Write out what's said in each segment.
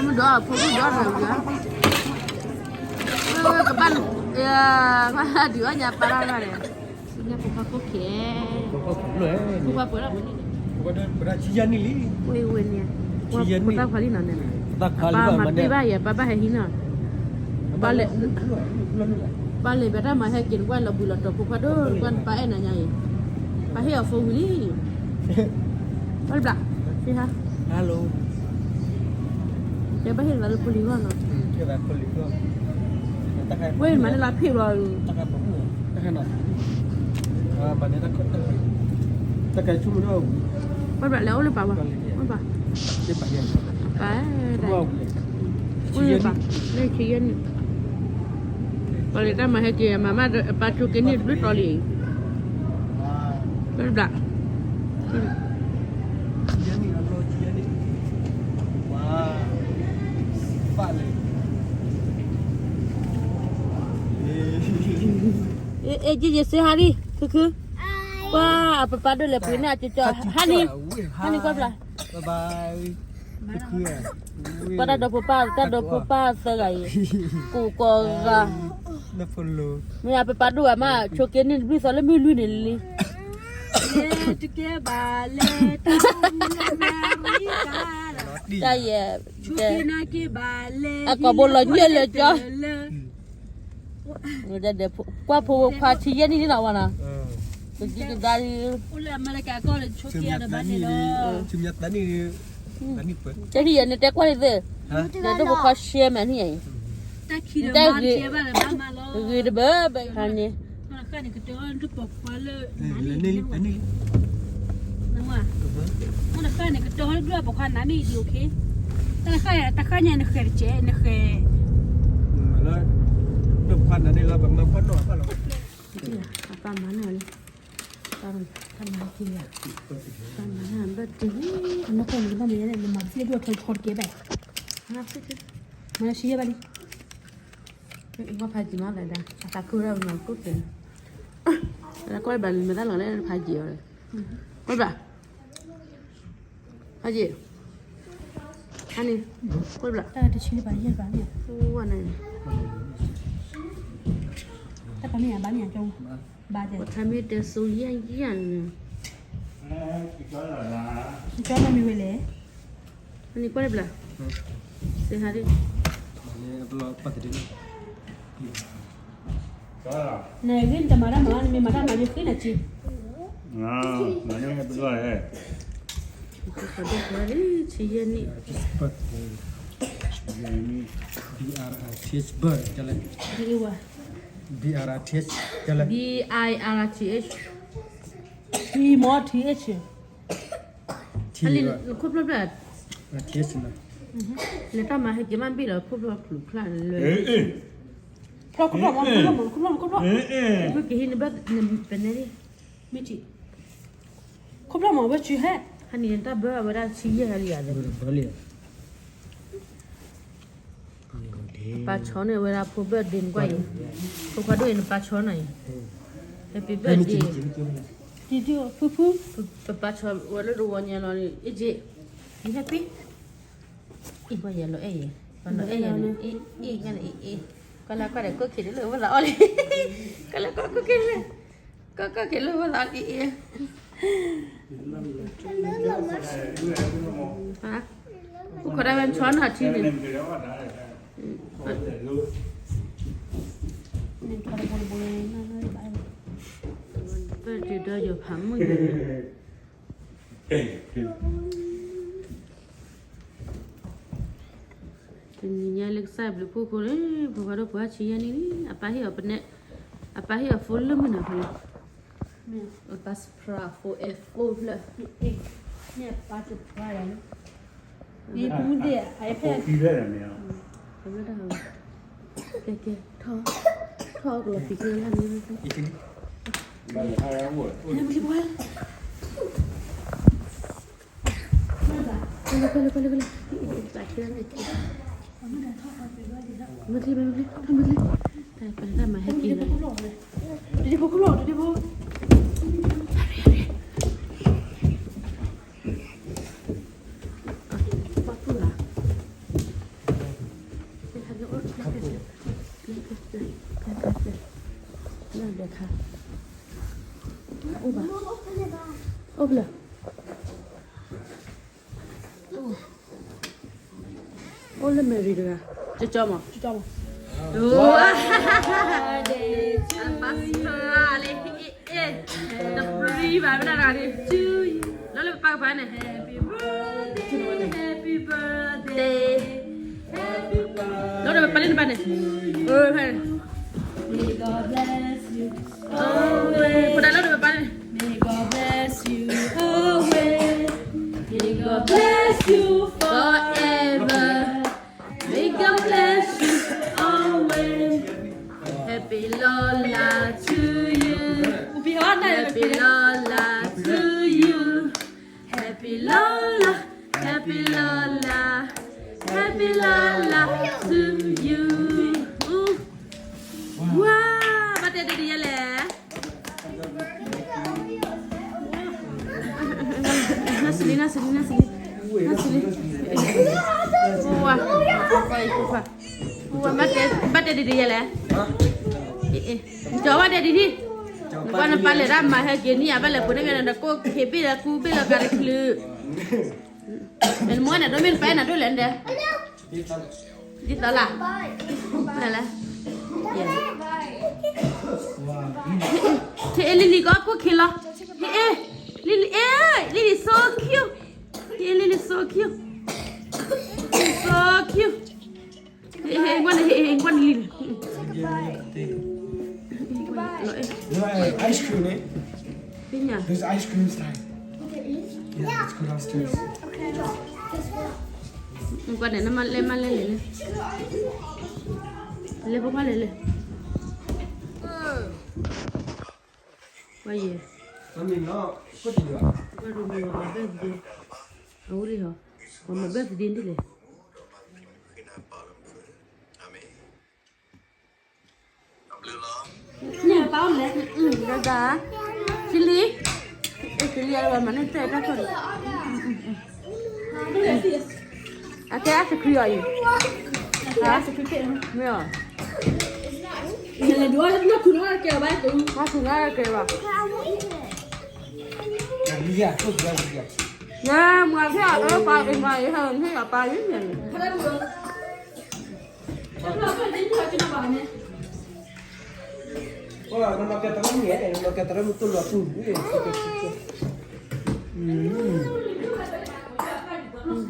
မုၢ်ဒီးဖိဒိၣ်ဒီးဝဲ, ဝဲကဘၣ်, ဒုးအီၣ်ညါပၢ်လၢ်လၢ်န့ၣ်, ညါဖိခွါဖိခဲ, ဖိခွါပှဲၤဒၣ်, ဝဲဝဲန့ၣ်, ဖိခွါလံနီၤန့ၣ်, ပၢ်မၤတ့ၢ်ဘၣ်ယဲ ပၢ်ဘၣ်ဟဲဟံးနီၤ, ပၢ်လဲၤဘၣ်တၢ်မၤဟဲက့ၤနကွၢ်လီၤဘှံးလီၤတီၤဖိခွါဒိၣ်နကွၢ်နပၢ်အဲၣ်နၤညါအံၤ, ပၢ်ဟ့ၣ်အီၤဖိဝံၤလံ ဘၣ်တဘျီ, ဟ့ၣ်ဟါ, တဲဘၣ်ဟ့ၣ်သးလၢဖိလံၤဂီၢ်နီၤ, ဝဲမၤန့ၢ်လၢဖ့ၣ်ဘျီ, ဘၣ်တဘျီလဲၤအိၣ်လၢပၢ်ဝဲ, ပၢ်, ပၢ်, လၢခံယဲၢ်နံၣ်, ပှၤလၢတၢ်မၤဟဲက့ၤမၤမးအပၢ်ဆိးက့န့ၢ်တဘျုးတီၤလံ, ဘၣ်တဘျီ အ့ၣ် ယစ့ဟါဒံ ခုခု, ပှၤအပပၢ်ဒိၣ်လဲၤပှ့ၤန့ၢ်အကၠီကၠီ ဟါန့ၣ်, ဟါန့ၣ်ကွၢ်ဘျီ, ပှၤတၢ်ဒီဖိပၢ် တၢ်ဒီဖိပၢ်သၢဂၤအံၤ, ကိးကိးဂၤ, မ့ၢ်အပပၢ်ဒိၣ်ဂၤမး ဆိးက့န့ၢ်တဘျုးသီလၢမုၢ်လွံၢ်န့ၣ်လံ တကဲဘၣ်လဲၣ်, တၢ်ယဲ, အကိာ်ဘိလီၤညၣ်လၢကၠီ, ကွၢ်ဖိခွါဆံယဲၢ်နံၣ်လံနီၤဝဲနီၤ, ကဒံကဒါလံ, ကဟံးယဲန့ၣ်တဲကွၢ်န့ၣ်သ့, ဒီးဒိၣ်ဖိခွါရှဲမးန့ၣ်အံၤ, ဂ့ၤတဘၣ်ဘၣ်န့ၣ်, တၢ်ဃၢန့ၣ်ကတၢၢ်လၢပခွါလၢနၤန့ၣ်, တၢ်ဃၢန့ၣ်ကတၢၢ်လၢပခွါနၤန့ၣ်ဒံး, တၢ်ဃၢန့ၣ် တၢ်ဃၢညါနဃဲၤတကဲး နဃဲၤ, လၢပခွါနၤန့ၣ်လီၤ ပမၤပှၢ်နီၢ်အသးလီၤ, အပၢ်မၤန့ၢ်လံ, တၢ်မၤက့ၤယၤ, တၢ်မၤန့ၢ်ဘၣ်တ့ၢ်, အနီၢ်ကီၢ်န့ၣ်ကဘၣ်မ့ၢ်ယဲလဲၣ် နမၤသံဒိၣ်ထီတကဲးဘၣ်, မၤဆံယဲၢ်ဘၣ်လံ အဖါကံမၤသးဒၣ် အသးခုရၣ်မၤကိၣ်ကဲး, ကွၢ်ဘၣ်မ့ၢ်သၣ်လီၤလၢဖါကံအီၤ, ကွၢ်ဘၣ်, ဖါကံ, ဟါန့ၣ်, ကွၢ်ဘၣ်, တၢ်တဆံဘၣ်ယဲၢ်ဘၣ်န့ၣ်, တၢ်ပမ့ၢ်အဘၣ်န့ၣ်အကၠီ, ဘၣ်တဲ, ထါမ့ၢ်တဲစိယဲၢ်ယဲၢ်န့ၣ်, ကၠီမ့ၢ်ဝဲလဲၣ် နကွၢ်တဘျီ, စဟါဒ်, နဂ့ၢ်နတမၤတၢ်မၤ နမ့ၢ်မၤတၢ်မၤ ယဃ့နၤစ့, ဆံယဲၢ်နံၣ်, B I R T H, B I R T H, ခိၣ်ဖျီၣ်ဖျီၣ်, လဲၤတၢ်မၤဟဲက့ၤမးဘ့ၣ်လီၤ ခိၣ်ဖျီၣ်ဖျိးဖျါလၢ, ဖျီၣ်ခိၣ်ဖျီၣ်မး ခိၣ်ဖျီၣ်မး ခိၣ်ဖျီၣ်မး ခိၣ်ဖျီၣ်, ဝဲကဟံးန့ၢ်ဘၣ်ပနဲၣ်, မ့ၢ်ထံး, ခိၣ်ဖျီၣ်မး ဝဲဆူဟဲ, ဟါန့ၣ်တၢ်ဘၢအဝဲဒၣ်ဆံယဲၢ်ဂၤလံဧါ, ပၢ်ဆီန့ၢ်ဝဲဒၣ်ဖိ birthday နကွၢ်အံၤ, ဖိခွါဒိၣ်အံၤ နပၢ်ဆီန့ၢ်အံၤ, Happy birthday, ဖုဖု, ပပၢ်ဆီဝဲလၢတဝီညါလီၤန့ၣ် အ့ၣ်က့, န happy, အ့ၣ် ကွၢ်ယဲလီၤအဲၣ်ယဲ, လီၤအဲၣ်ယဲန့ၣ် အ့ၣ် အ့ၣ် ကန့ၣ် အ့ၣ် အ့ၣ်, ကွၢ်လၢကွၢ်ဒီး ကိၣ်ခ့တလၢဝဲသးအီၣ်လံ, ကွၢ်လၢကွၢ်ကိၣ်ခ့လၢ, ကွၢ်ကိၣ်ခ့လၢဝဲသးအီၣ်လံအ့ၣ်, အိၣ်ခိးဒၣ်ဝဲဆီနၢ်ထံန့ၣ်, ဘၣ်ဒုးဒီးယဖးမုၢ်ယဲ, တနံၤညါလၢကစၢ်ဘျုးဖှိၣ်ခိၣ်န့ၣ် ဖိခွါဒိၣ်ဖိခွါဆံယဲၢ်နံၣ်လံ, အပၢ်ဟ့ၣ်အီၤပနဲၣ်, အပၢ်ဟ့ၣ်အီၤ phone လၢမုၢ်နၤဖဲလဲၣ်, အပၢ် surprise phone, iPhone ဖျၢၣ်, မ့ၢ်ပၢ် surprise ယၤလံ, မ့ၢ်ပူၤသ့ၣ် iPad ဖျၢၣ်, ကဲကဲ, ထီၣ်, ထီၣ်ကလီၤဖံးကျိလၢန့ၣ်, ကွၢ်လၢကွၢ်လၢကွၢ်လၢကွၢ်လၢ, မ့ၢ်ချံမ့ၢ်ချံ, ထီၣ်မ့ၢ်ချံ, တၢ်ပှၤတၢ်မၤဟဲက့ၤလီၤ, တဒ့ဖိခိၣ်ဖျီၣ် တဒ့ဖိ, ပှၤပူၤလီၤ, ဖဲ ဖဲ ဖဲ နဒဲးခါ အိၣ်ဘၣ် အိၣ်ဖျၢၣ် အိၣ်လၢမဲရံတဂၤ ကၠီကၠီမး ကၠီကၠီမး Happy birthday to you လၢ တပျံၤဘၣ်ဝဲဒၣ်တဂၤန့ၣ် လီၤလၢပပၢ်ကပၤန့ၣ် Happy birthday Happy birthday လီၤဒီးပပၢ်လၢနပၢ်န့ၣ် ဖဲန့ၣ် May God bless you always ဖိဒါလီၤဒီးပပၢ်န့ၣ် May God bless you always May God bless you forever May God bless you always Happy Lola to you Happy Lola to you Happy Lola Happy Lola Happy Lola to you ဝါ ဘၣ်တဲဒ်ယဲလဲၣ် နစလံ နစလံ နစလံ နစလံ ဝါ ဝါ ဘၣ်တဲဒ်ယဲလဲၣ် ကၠီဘၣ်တဲဒ်န့ၣ် နကွၢ်နပၢ်လဲၤဒၣ်မၤဟဲက့ၤနံၣ်အဘၣ်လဲၤပှ့ၤန့ၢ်က့ၤနကိၢ်ခ့ဘ့ၣ်လၢကူဘ့ၣ်လၢကၤတချုး နမ့ၢ်န့ၣ် ဒိမ့ၢ်နပၢ်နၤဒိၣ်လဲၣ်နဒဲး ဒ်သိးလၢ လဲၣ် ဟ့ၣ်လံလံကီၢ်ကိၢ်ခ့လီၤ ဟ့ၣ် လံလံ ဟ့ၣ် လံလံ so cute ဟ့ၣ် လံလံ so cute ဟ့ၣ် so cute ဟ့ၣ် ဟ့ၣ် ကွၢ်န့ၣ် ဟ့ၣ် ဟ့ၣ် ကွၢ်န့ၣ်လံ Ice cream န့ၣ် ပညာ There's ice cream time. Yeah, let's go downstairs. ကွၢ်န့ၣ် နမၤလဲၣ် မၤလဲၣ်လဲၣ်လဲၣ် လဲၣ်ဖိခွါလဲၣ်လဲၣ် ကွၢ်ယဲ ကွၢ်ရူမီၤ ပှၤ birthday အဝဲလံဟီ ပှၤမၤ birthday ဒ်လဲၣ် န့ၣ်ပၢ်လဲၣ် ဒၣ်ဒၣ် ချီလံ အဲ ချီလံ အဝဲမၤန့ၢ်တဲတၢ်ခိၣ်န့ၣ် အတဲ ice cream အီၤအံၤ ဟါ မ့ၢ်အီၤ ဟါ ဆူၣ်နါကဲဘၣ် ယဲ မၤဖဲအီၤ ပၢ်အံၤ မၤအံၤ ဟဲဟဲအပၢ်အံၤန့ၣ်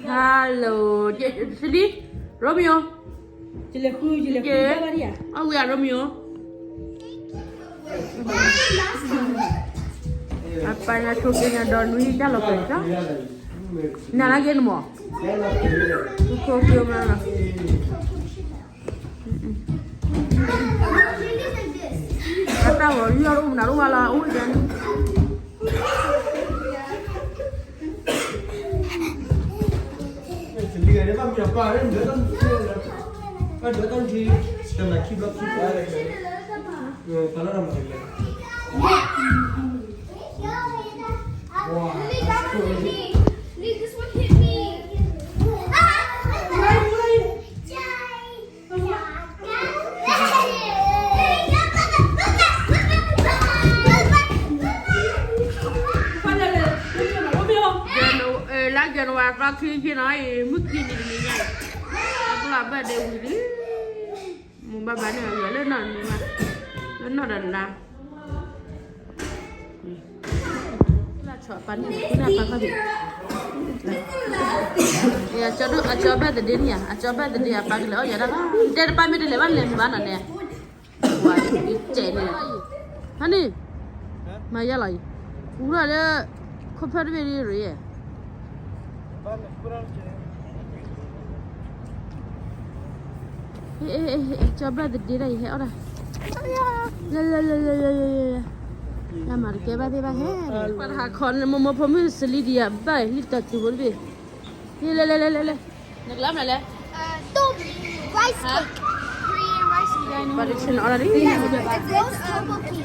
Hello, Cindy, Romeo. ကလဲၤဃု ကလဲၤဃု အဝဲ Romeo. အပၢ်ညါဆိးက့ညါဒီးနွံတၢ်လီၤပှဲၤကၠီ နၤလၢက့နမီၤ ဆိးက့မး အတၢ်ဂီၤယီၢ်တအိၣ်မနုၤတအိၣ်ဘၣ်လီၤ အိၣ်ယၤန့ၣ် Wow, that's crazy. This one hit me. Janu-, eh, လါ January သီခံဆံနီၤအံၤ မုၢ်ခံနံၤတနံၤညါအံၤ အကျိၣ်အဘၢၣ်ဒ့ဝံၤလံ မိၢ်ဘၣ်ဘၣ်န့ၣ် လၢနီၢ်နံၤမး လၢနီၢ်ဒီးနၤ လၢဆီၣ်ပၢ်န့ၣ် လၢပၢ်ခီၣ်ဒံး အကၠီ အကၠီ birthday န့ၣ်ဧါ အကၠီ birthday အပၢ်ကလဲၤအီၣ်ယၤတၢ်ဘၣ် တဲတပၢ်မ့ၢ်တလဲၤဘၣ်လဲၤမုာ်ဘၣ်နီၤန့ၣ် ဝါ ကဲန့ၣ် ဟါန့ၣ် မၤယါလီၤအံၤ ပူၤထီၣ်လၢ ခိၣ်ဖၢတဘ့ၣ်ရ့ၣ် ဟ့ၣ် ဟ့ၣ် ဟ့ၣ် ကၠီ birthday ဒၣ်အံၤ ဟဲအီၣ်ဒၣ် လဲၤ လဲၤ လဲၤ လဲၤ လဲၤ လဲၤ လဲၤ လဲၤ ယမၤတကဲဘၣ်သ့ၣ်ဘၣ်ဟဲ ပှၤတဟးခီန့ၣ် မိၢ်မိၢ်ဖိမုၣ်စလံဒံးယၤဘၣ် လံတၢ်စူၤဖိတဘ့ၣ် ဟ့ၣ် လဲၤ လဲၤ လဲၤ လဲၤ လဲၤ နကလၢမနုၤလဲၣ် rice cake. Korean rice cake. But it's an already. It's roast turkey.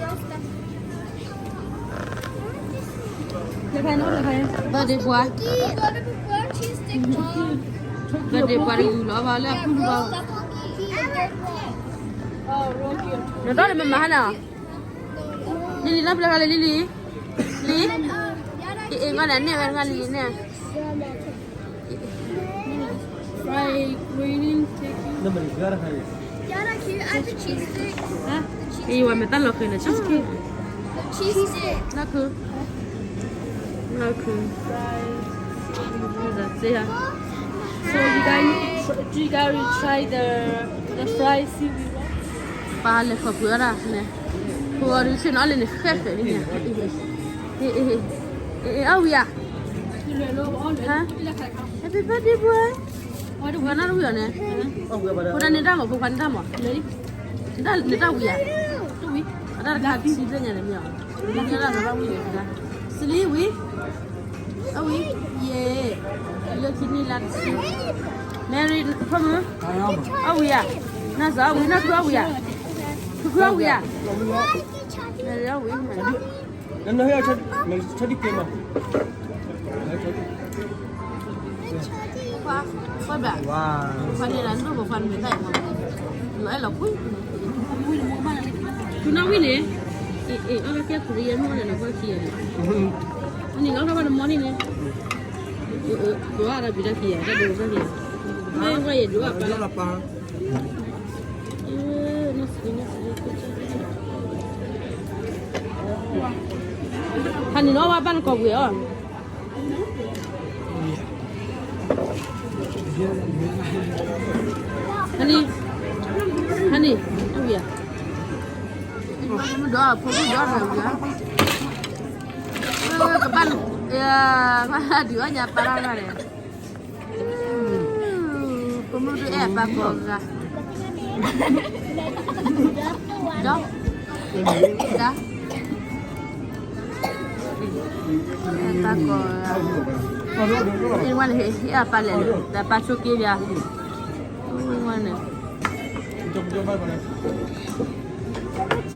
Birthday boy. Birthday boy တဂုၤလီၤဘၣ်လၢအဖုၣ်ဘၣ် နဒီးနမၤဟါနၤ, လံလံ နီၢ်ပျဲၢ်ဂၤလံ လံလံ, လံ, အ့ၣ် အ့ၣ် ဂီၢ်န့ၣ် န့ၢ်ဝဲတဂၤ လံလံန့ၣ်, Fried green chicken. အံၤ ဝဲမ့ၢ်တၢ်လီၤဃံၤန့ၣ် cheesecake, နီၢ်ခု, နီၢ်ခု, စ့ဧါ. So you guys, you guys will try the the fried seaweed. ပၢ်လဲၤခီၣ်ဖုးအီၣ်ဒၣ်န့ၣ်, ဖိအီၤဒုးဆ့ၣ်နီၤလၢန့ၣ် ဃဲဃဲန့ၣ်, အ့ၣ် အ့ၣ် အဝံၤဧါ, Happy birthday boy. ဝဲနၢ်တဝံၤအီၤန့ၣ်, ဖိဒၣ်န့ၢ်တၢ်မး ဖိခွါန့ၢ်တၢ်မး, န့ၢ်တၢ်ဝံၤဧါ, အတၢ်တခါဆံးဖျၢၣ်ညါန့ၣ်မ့ၢ်အီၤ, န့ၢ်တၢ်လီၤတၢ်ဝံၤန့ၣ်, စလံဝံၤ, အဝံၤ, ယဲ, လၢခံနံၣ်လါတဆံ, Mary ဖိမုၣ်, အဝံၤဧါ, နီၢ်စၢ်အဝံၤ နီၢ်ခုအဝံၤဧါ, ခုခုအဝံၤဧါ, Mary အဝံၤ, နဟဲအီၤ ဆၢဒံက့ၤမး, ခွါဘၣ်, ခွါန့ၣ်လၢနဒိၣ်ပခွါန့ၣ်မ့ၢ်တၢ်အံၤမး, လီၤအဲၣ်လီၤကွံ, သူနီၣ်ဝံၣ်န့ၣ်, အ့ၣ် အ့ၣ် အီၣ်ကဲခူးယဲမ့ၢ်န့ၣ် နကွၢ်ခံယဲန့ၣ်, အန့ၣ်လီၤထီၣ်ဘၣ်နမီၢ်န့ၣ်န့ၣ်, ဒိးအါတၢ်ဘံၣ်တၢ်ခံယဲ, တၢ်ဒိးတၢ်ခံယဲ, မ့ၢ်ဝဲယဲဒိးအါပၢ်လီၤ, ဟါန့ၣ်နီၢ်ဝဲဘၣ်နကိာ်ပှဲၤအီၤ, ဟါန့ၣ်, ဟါန့ၣ်, အဝံၤဧါ, ဒီးဖိဒိၣ်ဒီးဝံၤဧါ, ကဘၣ်, ဒုးအီၣ်ညါပၢ်လီၤန့ၣ်, ဖိမုၣ်ဒုးအဲၣ်အပၢ်ကိးဂၤ, ဒီး, ဒီး တၢ်ကိး, အဝဲန့ၣ်ဟ့ၣ်အပၢ်လဲၣ်န့ၣ် တၢ်ပၢ်ဆိးက့ဘၣ်, အဝဲန့ၣ်